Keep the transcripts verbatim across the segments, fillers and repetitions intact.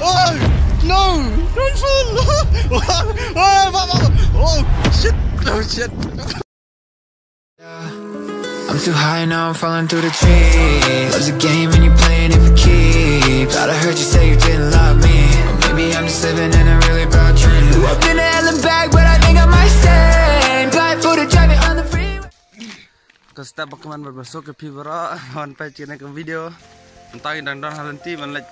Oh no! Don't fall! Oh, oh, oh, oh, oh, shit! Oh shit! I'm too high now, I'm falling through the trees. Love's a game and you're playing it for keeps. Thought I heard you say you didn't love me. Or maybe I'm just living in a really bad dream. Grew up in a Ellen bag, but I think I might stay. Blindfolded, driving on the freeway. Ka step ba kman ba masuk ka phi bro. Wan pa chine ka video. Entang dang don halanti man lech.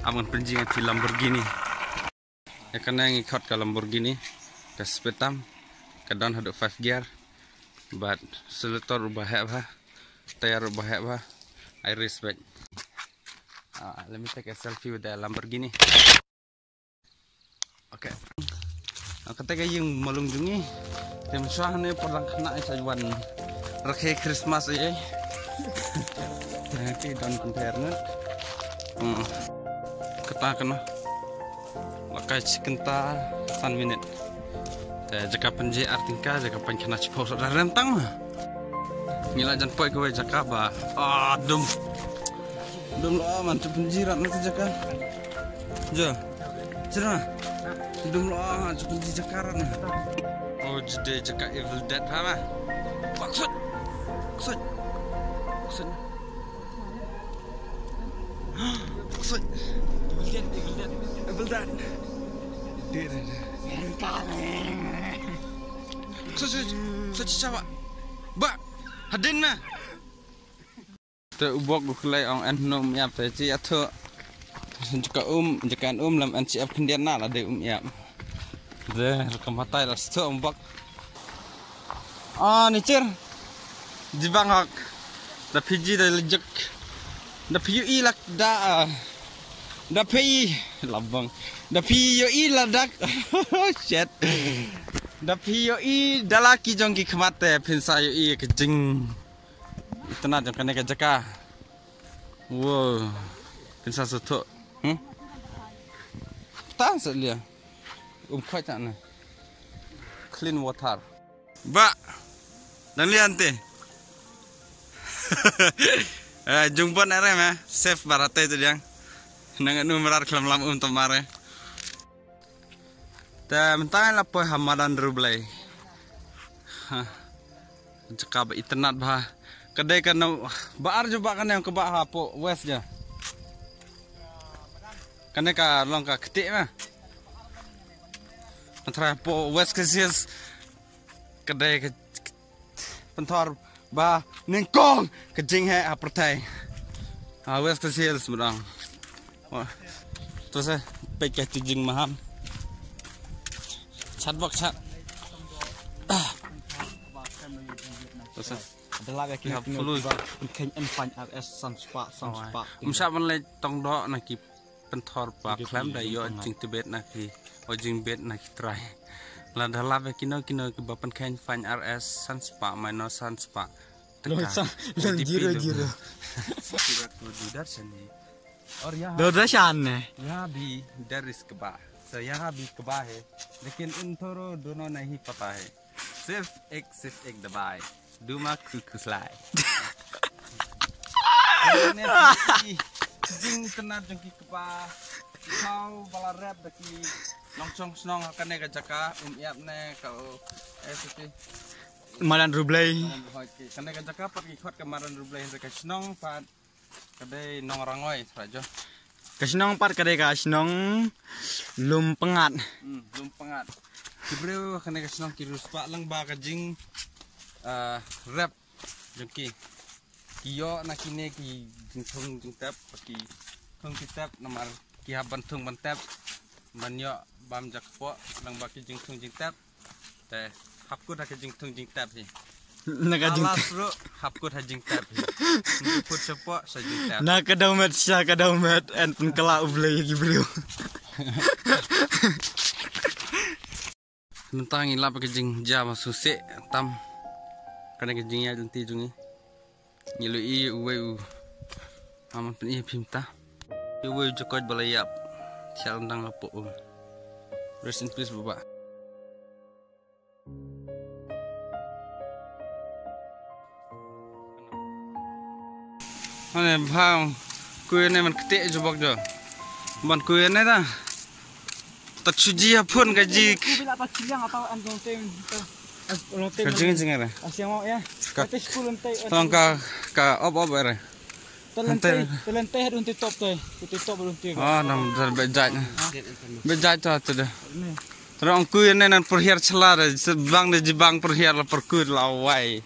Am ngan pynjing ïa ki Lamborghini. Ïa kane ngi khot ka Lamborghini. Ka speed tam ka don haduh five gear. But selector uba heh bha. Tayar uba heh bha. I respect. Ah, let me take a selfie with the Lamborghini. Okay. Ah, kata ka ïing malung jong ngi. Te mynshwa hangne por lang khynnah sa wan rakhe Christmas ïa. Te ki don pynter ngut. Hmm. Kata kano. Wa kai shi kynta san minit. Te jaka pynjih ar tyngka, jaka pynkhana shiphew sa da rem tang ma. Ngi la jan poi kawei jaka ba. Ah, dum. Dum la man tu pynjih rat na tu jaka. Ja. Sira. Dum la tu pynjih jaka rat na. Oh, jide jaka Evil Dead ha ma. Maksud. Maksud. Maksud. Evil Dead, Evil Dead. Evil Dead. Dead. Maksud, maksud, maksud siapa? Ba, hadin na. Te u bok u khlei ong en no um ïap te chi atho. Jaka um, jaka en um lam en chi ap khyndiat na la de um ïap. De, ka matai la stho um bok. Ah, ni chir. Jibang hok. Da Fiji da lejek. Da phi ïohi lak da, ah. Da phi labang. Da phi ïohi la dak. Shit. Da phi ïohi da la ki jong ki khmat te phin sa ïohi ka jing. Itynnad jong kane ka jaka. Wow. Phin sa sotho. Hmm? Ta sa lia. Um khoi ta na. Clean water. Ba. Dang lian te. Eh, jung bon are me. Safe barate tu diang. Nang anu merar klam lam um tamare. Te mynta la poi ha madan Riewblei. Ha. Jaka ba itynnad bha. Ka dei ka na ba ar ju ba kane ka ba ha po west ja. Kane ka long ka kti ma. Mynta po west ka sis. Ka dei ka pynthor ba nyngkong ka jingheh ha pyrthei. Ha West Khasi Hills mudang. To se peit ka jingmaham. Chat bok chat. To se. Adalah ya kino kino ba pynkheiñ N five R S san spah san spah. Msa ban leit tong doh na ki pynthor ba khlem da ïoh jingtbit na ki, o jingbit na ki trai. Lada lap ïa kino kino kiba pynkheiñ N five R S san spah minus san spah. Long san, long zero zero. Doordarshan ne. Aur yahan, doordarshan ne. Yahan bhi dar is kaba. So yahan bhi kaba hai. Lekin un thoro dono nahi pata hai. Sif ek sif ek dabai. Duma ku kuslai. Jing tenat jong ki kpa. Kau bala rep da ki nongchong shnong kane ka jaka um iap ne ka o. Eh siti. Madan Rublei. Kane ka jaka pat ki khot ka Madan Rublei ka shnong pat. Ka dei nong rangoi sra jo. Ka shnong pat ka dei ka shnong Lum Pengat. Hmm, Lum Pengat. Ki briew kane ka shnong ki riewspah lang ba ka jing ah, rep jong ki. Ki ïoh na kine ki jingthung jingtep ki thung ki tep namar ki hap ban thung ban tep ban ïoh bam jak poh lang ba ki jingthung jingtep. Te hap kut ha ka jingthung jingtep hi. Na ka jing Alas ruh hap kut ha jingtep hi. Ngi put shapoh sa jingtep. Na ka dau met sha ka dau met en pun kala u blei ki briew. Mynta ngi lap ka jingjia ma suse tam. Kane ka jingïaid lynti jong ngi. Ngi lu i uwei u. Aman pyn i phim ta. Uwei u jakoj bala ïap. Thial ndang la po u. Rest in peace baba. Ane bhang kuy ne man kete jubok jo. Man kuy ne da. Ta chuji ha phun ka ji. Ka jing jing re. Asiang ya. Ka. Tong ka ka op op re. Talante, talante hadun te top te. Te top hadun te. Ah, nam dar bejaj. Bejaj tu tu de. Terang kuy ne nan perhiar chela de. Bang de jibang perhiar la perkuy la wai.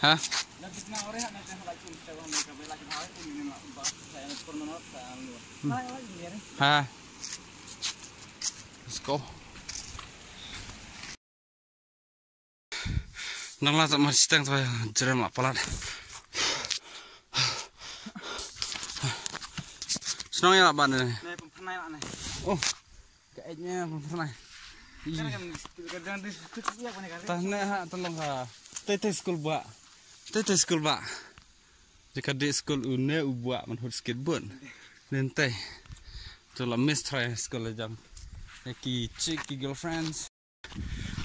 Ha? Ha. Let's go. Nang la sa mar sitang sa jrem la palat. Shnong ïa la ban ne. Oh. Ka ej ne pynpynai. Ka dang di. Ta ne ha ta long ha. Te te skul ba. Te te skul ba. Jaka di skul u ne u ba man hut skateboard. Nen te. Tu la miss try skul la jam. Ki chick ki girlfriends.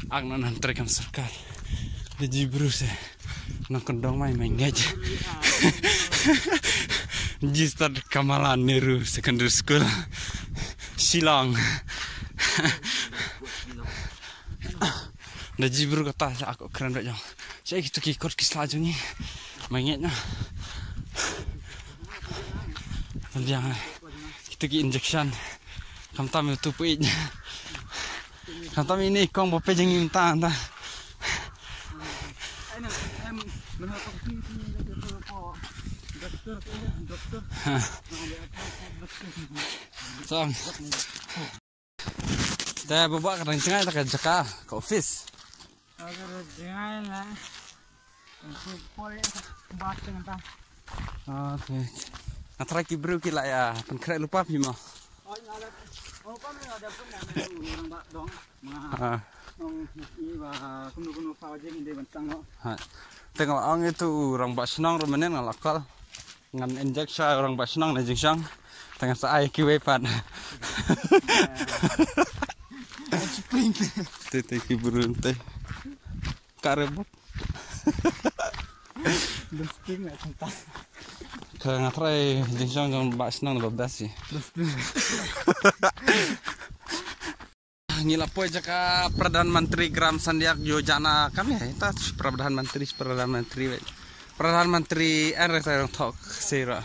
Ak na nan trek kam sarkar. Di ji bru se. Nang kendong mai mai ngej. Ji start Kamala Nehru Secondary School. Shillong. Da ji bru kata sa aku keren bek jong. Sa ki tu ki kot ki sla jong ni. Mai ngej na. Biang ai. Kita ki injection. Kam tam tu pui. Khamtam ini kong ba pejeng im ta ta. Song. Te baba ka dang jngai ta ka jaka ka office. Ka dang jngai la. Okay. Nga try ki briew ki la ïa pynkhreh lypa phi mo. Ah. Ha. Te nga la ong ïa tu u rangbah shnong ruh mynnin nga la call. Ngan inject sha u rangbah shnong na jingshang. Te ngan sa ai kiwei pat. Te te ki briew te. Ka rebut. Dusting na tanta. Ka nga try jingshong jong bah shnong ba best sih. Dusting. Ngi la poi jaka Pradhan Mantri Gram Sandyak Yojana kam ïa ta Pradhan Mantri Pradhan Mantri wei. Pradhan Mantri en re ta rong thok sira.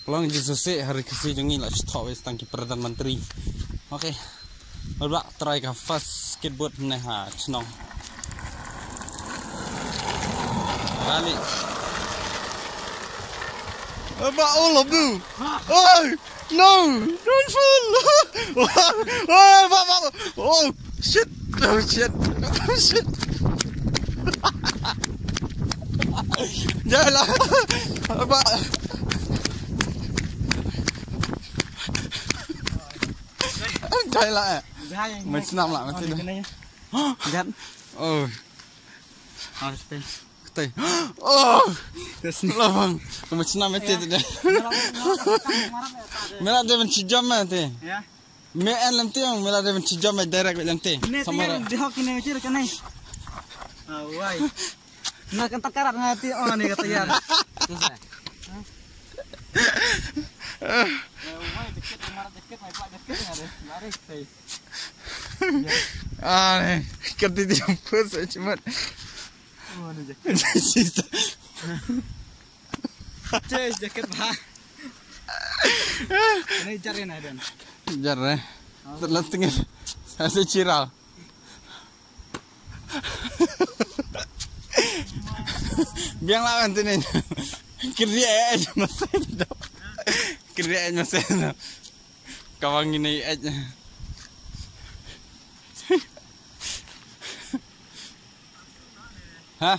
Long ji suse hari kasi jong ngi la thok wei tang ki Pradhan Mantri. Okay. Ba try ka first skateboard ne ha chnong. Bali. Ba all of you. Oi, no, don't fall. Oh, ba ba. Oh, shit. Oh shit. Oh shit. Jalan. Ba. Jai lah. Main senam lah mesti dah. Jan. Oh. Kete. Oh. Labang. Main senam mesti dah. Mela dia mencijam mesti. Ya. Me en lam tiang, mela dia mencijam direct lam ti. Sama. Dia hok ini macam ni. Ah, wai. Na kan takarat nga ti, oh, ni kata yan. Terus, eh. Wai, deket, marah deket, mai pula deket, nga deh. Lari, hei. Ah, ni. Kerti timpus, eh, cemat. Oh, ni jaket. Cez, jaket, bah. Ni jar, eh, na, Dan. Jar, eh. Oh. Telat tengil. Saya cirau. Biang lawan tu ni. Kiri eh, masih tu. Kiri eh, masih tu. Kawang ini eh. Ha?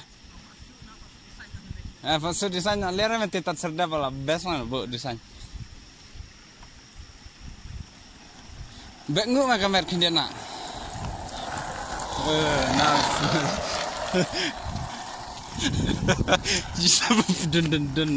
Eh, fa su design na lera menti tat serda pala best man bu design. Bek ngu ma kamer khyndiat na. Eh, na. Jisab dun dun dun.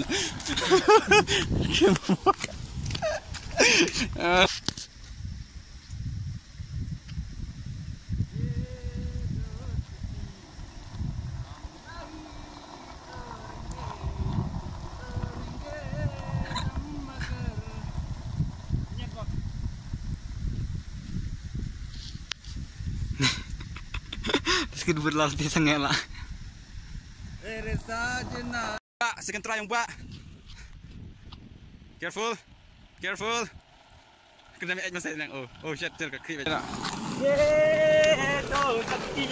Skit but lal ti sangela. Ba, second try yung ba. Careful. Careful. Kena mi edge masih nang. Oh, oh shit, ter ka creep edge. Ye, to sakti.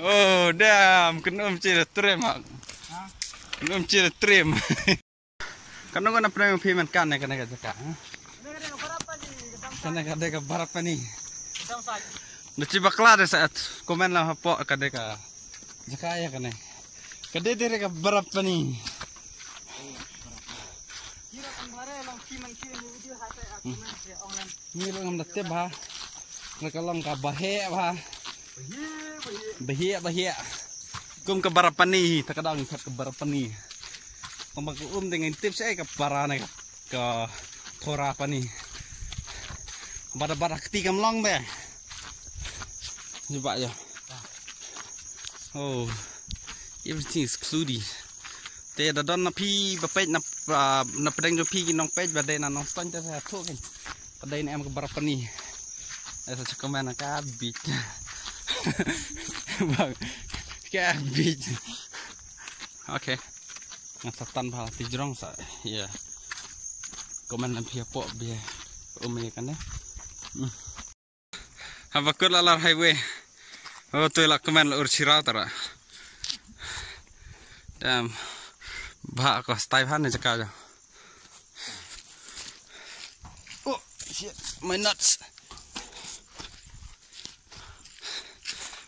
Oh, damn, kena um cil trim, mak. Kena um cil trim. Kano kano pynang phi man kane kane ka jaka, ha? Kane ka dei ka Barapani. Da chi bakla de sa comment la hapoh ka dei ka jaka ïa kane. Ka dei dei ka Barapani. Ni ruh ngam da tip bha. Nga ka long ka baheh bha. Baheh, baheh. Kum ka Barapani, ta ka dang kat ka Barapani. Tang ba ka um dang tip sa ka para ne ka, ka Thora Pani. Bada bada kti kam long be. Jubak jo. Oh, everything is cloudy. Te da don na phi ba peit na, ah, na pdeng jong phi ki nongpeit ba dei na Nongstoiñ te sa thok kin. Ba dei na em ka Barapani. Esa cha comment na ka beach. Bang. Ka beach. Okay. Nga satan bha ti jrong sa. Ya. Comment na phi hapoh bia. Umi kane. Hmm. Haba kut la lar highway. Oh, tu la comment la ur chirau tara. Dam. Bha ko stai bha ne jaka jo. Oh, shit, my nuts.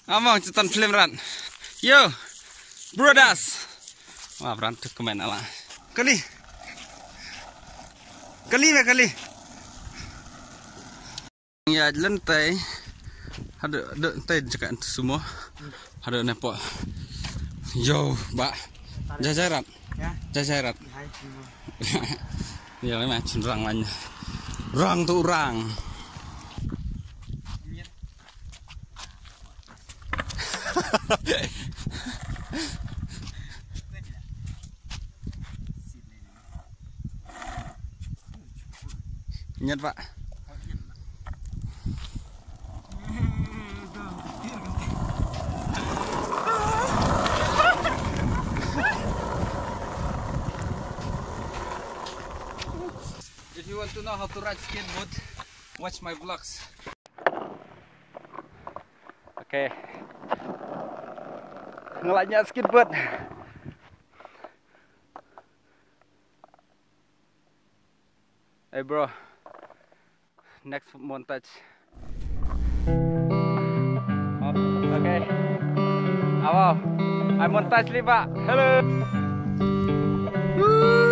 Among chitan film ran. Yo, brothers. Wah, bran tu comment ala. Kali. Kali me kali. Ya, lentai. Hadu, hadu, tai jaka sumo. Hadu nepo. Yo, ba. Jajairat. Ya. Jajairat. Hai, sumo. Ya, memang cun rang lain. Rang tu rang. Nyet, Pak. If you want to know how to ride skateboard, watch my vlogs. Okay. Ngelaknya skateboard. Hey bro, next montage. Oh, okay. Awo, I montage li ba. Hello. Woo!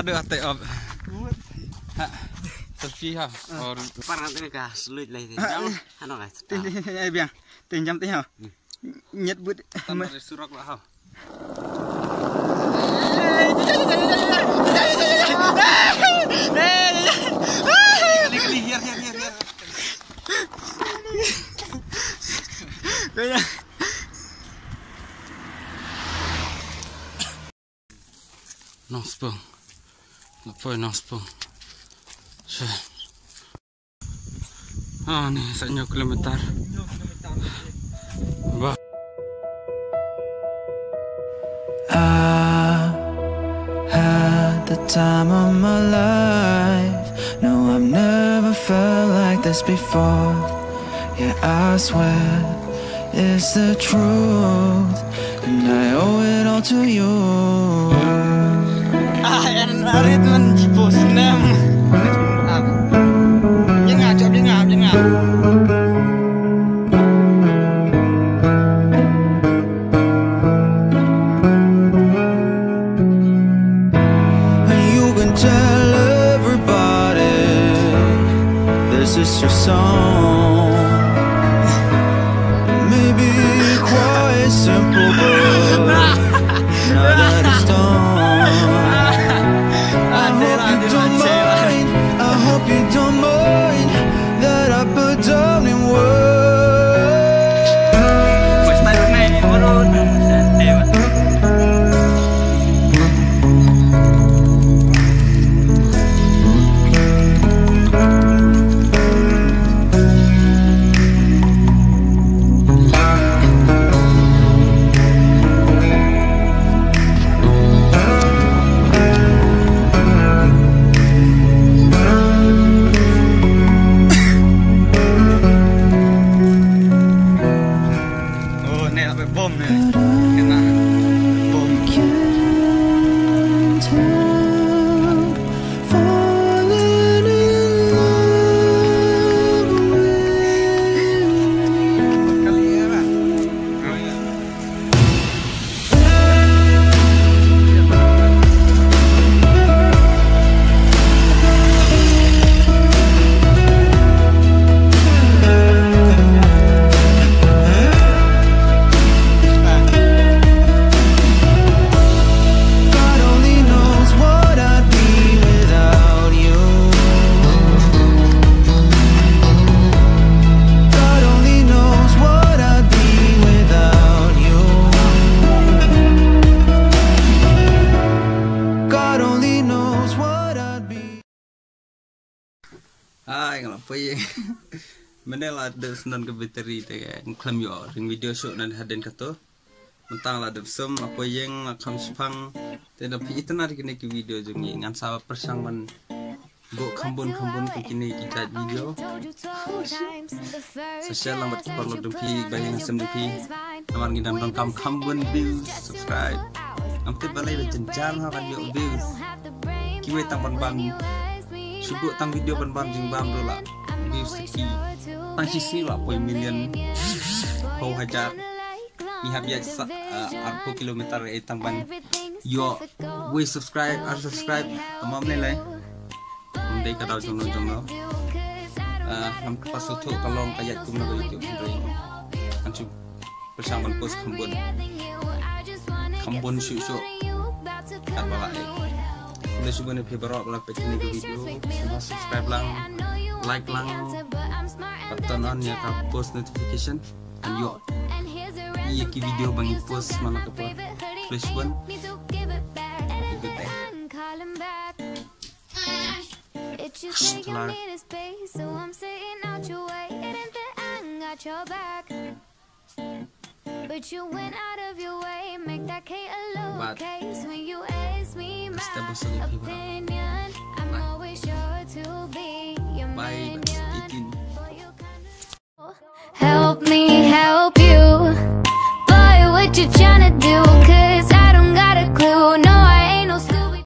Aduh, ate ob. Ha. Selfie ha. Or parang tengah ka seluit lai te. Ha, jam, eh. Ano ka? Tin, tin, tin, eh, biang. Tin jam te ha. Hmm. Nyet but. Tambah surok lah ha. Kali, kali, hiar, hiar, hiar, hiar. Kaya. Nongspung. Lapoi Nongspung. Sha. Ah, ni sa hynñiew kilometer. Bah. I had the time of my life. No, I've never felt like this before. Yeah, I swear it's the truth, and I owe it all to you. Ah, en arit man jipo snem. Ah. Jengah, jop jengah, jengah. And you can tell everybody this is your song. Maybe quite simple, but now that it's done, I hope you don't mind. I hope you don't mind that I put down in words. Oh, ne la bom ne. Kena bom. God only knows what I'd be without you. God only knows what I'd be without you. God only knows what I'd be. Ai, nga la poi. Mynne la dep sngewdon ka battery te nga khlem ïoh ring video shuh na hadien kato. Mynta la dep sum, la poi ïeng, la kham shipang. Te da phi itynnad kine ki video jong ngi, ngan sa pyrshang ban buh kham bun kham bun kum kine ki jait video. Sa share lang bad ki paralok jong phi, ba ïeng ha sem jong phi. Namar ngi dang donkam kham bun views, subscribe. Ngam tip balei ba jynjar ha ban ïoh views. Kiwei tang ban bam, shu buh tang video ban bam jingbam ruh la views sa ki. Tang shi sngi la poi million, phew hajar. Ngi hap ïaid sa, ah, arphew kilometer eh tang ban ïoh wei subscribe, ar subscribe, tang ba ym lei lei. Ym dei ka daw jong no jong no. Ah, ngam pat sngewthuh ka long ka ïaid kumno ka YouTube hynrei ngan shu pyrshang ban post kham bun. Kham bun shuh shuh. Katba lah eh. Khublei shibun ïa phi baroh ba la peit kine ki video. Sngewbha subscribe lang, like lang, bad turn on ïa ka post notification. Kan ïoh ïa ki video ba ngi post man la ka por. Khublei shibun. Happy birthday. It's just you give me the space, so I'm sitting out your way, and then I got your back. But you went out of your way, make that K a lowercase. When you ask me my opinion, I'm always sure to be your minion.